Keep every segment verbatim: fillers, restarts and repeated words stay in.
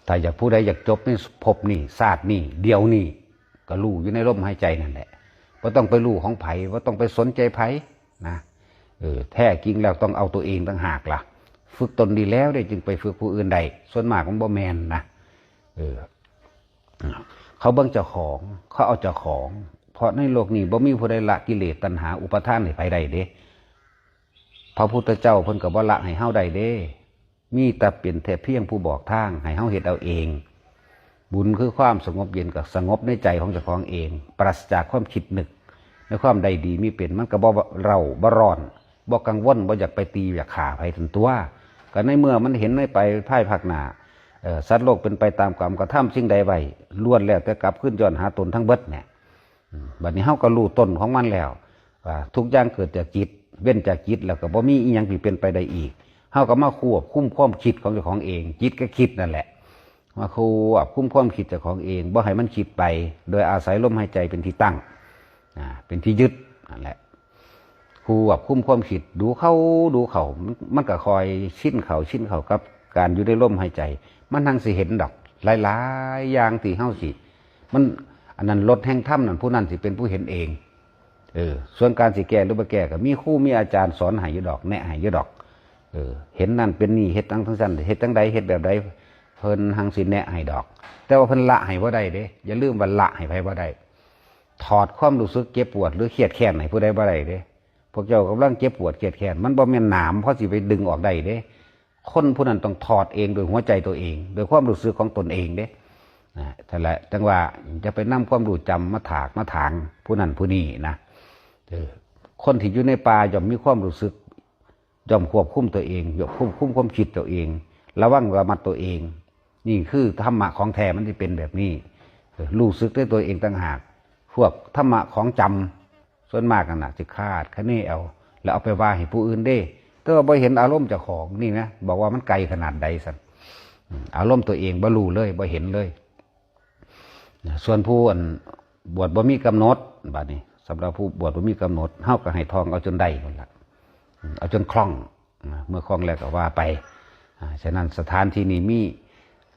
ถ้าอยาก ผู้ใดอยากจบในภพนี้ ชาตินี้ เดี๋ยวนี้ ก็รู้อยู่ในลมหายใจนั่นแหละ บ่ต้องไปรู้ของไผ บ่ต้องไปสนใจไผนะ เออ แท้จริงแล้วต้องเอาตัวเองต่างหากล่ะ ฝึกตนดีแล้วเด้ จึงไปฝึกผู้อื่นได้ ส่วนมากมันบ่แม่นนะ เออ เขาเบิ่งเจ้าของ เขาเอาเจ้าของ เพราะในโลกนี้บ่มีผู้ใดละกิเลสตัณหาอุปาทานให้ไผได้เด้ พระพุทธเจ้าเพิ่นก็บ่ละให้เฮาได้เด้ มีแต่เป็นแต่เพียงผู้บอกทางให้เฮาเฮ็ดเอาเอง บุญคือความสงบเย็นก็สงบในใจของเจ้าของเอง ปราศจากความคิดนึกในความใดดีมีเป็น มันก็บ่เร่าบ่ร้อน บ่กังวล บ่อยากไปตีอยากฆ่าไผตันตัว ก็ในเมื่อมันเห็นในไปภายภาคหน้า เอ่อ สัตว์โลกเป็นไปตามกรรมกระทำสิ่งใดไว้ ล้วนแล้วแต่กลับคืนย้อนหาตนทั้งเบิดเนี่ย อืม บัดนี้เฮาก็รู้ต้นของมันแล้ว ว่าทุกอย่างเกิดจากจิต เว้นจากจิตแล้วก็บ่มีอีหยังที่เป็นไปได้อีก เฮาก็มาควบคุมความคิดของเจ้าของเอง จิตก็คิดนั่นแหละ มาควบคุมความคิดเจ้าของเอง บ่ให้มันคิดไป โดยอาศัยลมหายใจเป็นที่ตั้ง อ่า เป็นที่ยึดนั่นแหละ ควบคุมความคิด ดูเข้าดูเข้า มัน มันก็คอยชินเข้าชินเข้ากับการอยู่ในลมหายใจ มันทั้งสิเห็นดอก หลายๆอย่างที่เฮาสิ มัน อันนั้นรถแห่งธรรมนั่น ผู้นั้นสิเป็นผู้เห็นเอง เออ ส่วนการสิแก้หรือบ่แก้ก็มีครูมีอาจารย์สอนให้อยู่ดอก แนะให้อยู่ดอก เออ เห็นนั่นเป็นนี่ เฮ็ดจั่งซั่น เฮ็ดจั่งใด เฮ็ดแบบใด เพิ่นหังสิแนะให้ดอก แต่ว่าเพิ่นละให้บ่ได้เด้ อย่าลืมว่าละให้ไผบ่ได้ ถอดความรู้สึกเจ็บปวดหรือเครียดแค้นให้ผู้ใดบ่ได้เด้ พวกเจ้ากำลังเจ็บปวดเครียดแค้น มันบ่แม่นหนามพอสิไปดึงออกได้เด้ คนผู้นั้นต้องถอดเองโดยหัวใจตัวเอง โดยความรู้สึกของตนเองเด้ นะ นั่นแหละ จั่งว่าจะไปนำความรู้จำมาถากมาถางผู้นั้นผู้นี้นะ เออ คนที่อยู่ในป่าย่อมมีความรู้สึก ย่อมควบคุมตัวเอง ย่อมควบคุมความคิดตัวเอง ระวังระมัดตัวเอง นี่คือธรรมะของแท้ มันสิเป็นแบบนี้ เออ รู้สึกด้วยตัวเองต่างหาก พวกธรรมะของจำ ส่วนมากนั่นน่ะสิคาดคะเนเอา แล้วเอาไปว่าให้ผู้อื่นเด้ แต่ว่าบ่เห็นอารมณ์เจ้าของนี่นะ บอกว่ามันไกลขนาดใดซั่น อืม อารมณ์ตัวเองบ่รู้เลย บ่เห็นเลย นะ ส่วนผู้อันบวชบ่มีกำหนด บัดนี้ สำหรับผู้บวชบ่มีกำหนด เฮาก็ให้ท่องเอาจนได้นั่นล่ะ อืม เอาจนคล่อง นะ เมื่อคล่องแล้วก็ว่าไป อ่า ฉะนั้นสถานที่นี้มี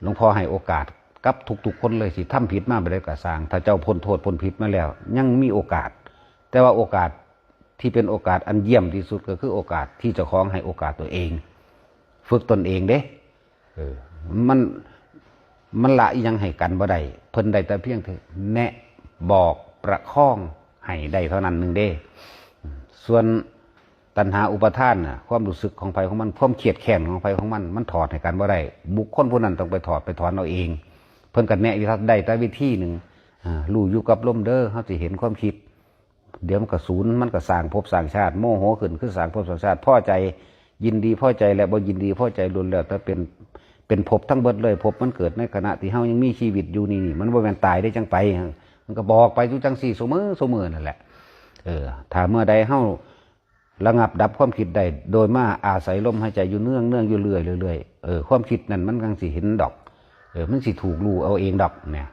หลวงพ่อให้โอกาสกับทุกๆคนเลย สิทำผิดมาบ่ได้ก็ซ่าง ถ้าเจ้าพ้นโทษพ้นผิดมาแล้ว ยังมีโอกาส แต่ว่าโอกาสที่เป็นโอกาสอันเยี่ยมที่สุดก็คือโอกาสที่เจ้าของให้โอกาสตัวเอง ฝึกตนเองเด้ เออ มัน มันละอิหยังให้กันบ่ได้ เพิ่นได้แต่เพียงแต่แนะบอกประคองให้ได้เท่านั้นหนึ่งเด้ ส่วนตัณหาอุปาทานน่ะ ความรู้สึกของไผของมัน ความเครียดแค้นของไผของมัน มันถอดให้กันบ่ได้ บุคคลผู้นั้นต้องไปถอดไปถอนเอาเอง เพิ่นก็แนะอยู่ได้แต่วิธีหนึ่ง อ่า รู้อยู่กับลมเด้อ เฮาสิเห็นความคิด เดี๋ยวมันก็สูญ มันก็สร้างภพสร้างชาติ โมโหขึ้นคือสร้างภพสร้างชาติ พอใจยินดีพอใจและบ่ยินดีพอใจล้วนแล้วแต่เป็น เป็นภพทั้งเบิดเลย ภพมันเกิดในขณะที่เฮายังมีชีวิตอยู่นี่ นี่ มันบ่แม่นตายได้จังไป มันก็บอกไปอยู่จังซี่ซุมื้อซุมื้อนั่นแหละ เออ ถ้าเมื่อใดเฮาระงับดับความคิดได้ โดยมาอาศัยลมหายใจอยู่เนืองเนืองอยู่เรื่อยเรื่อยๆ เออ ความคิดนั่นมันจั่งสิเห็นดอก เออ มันสิถูกรู้เอาเองดอกเนี่ย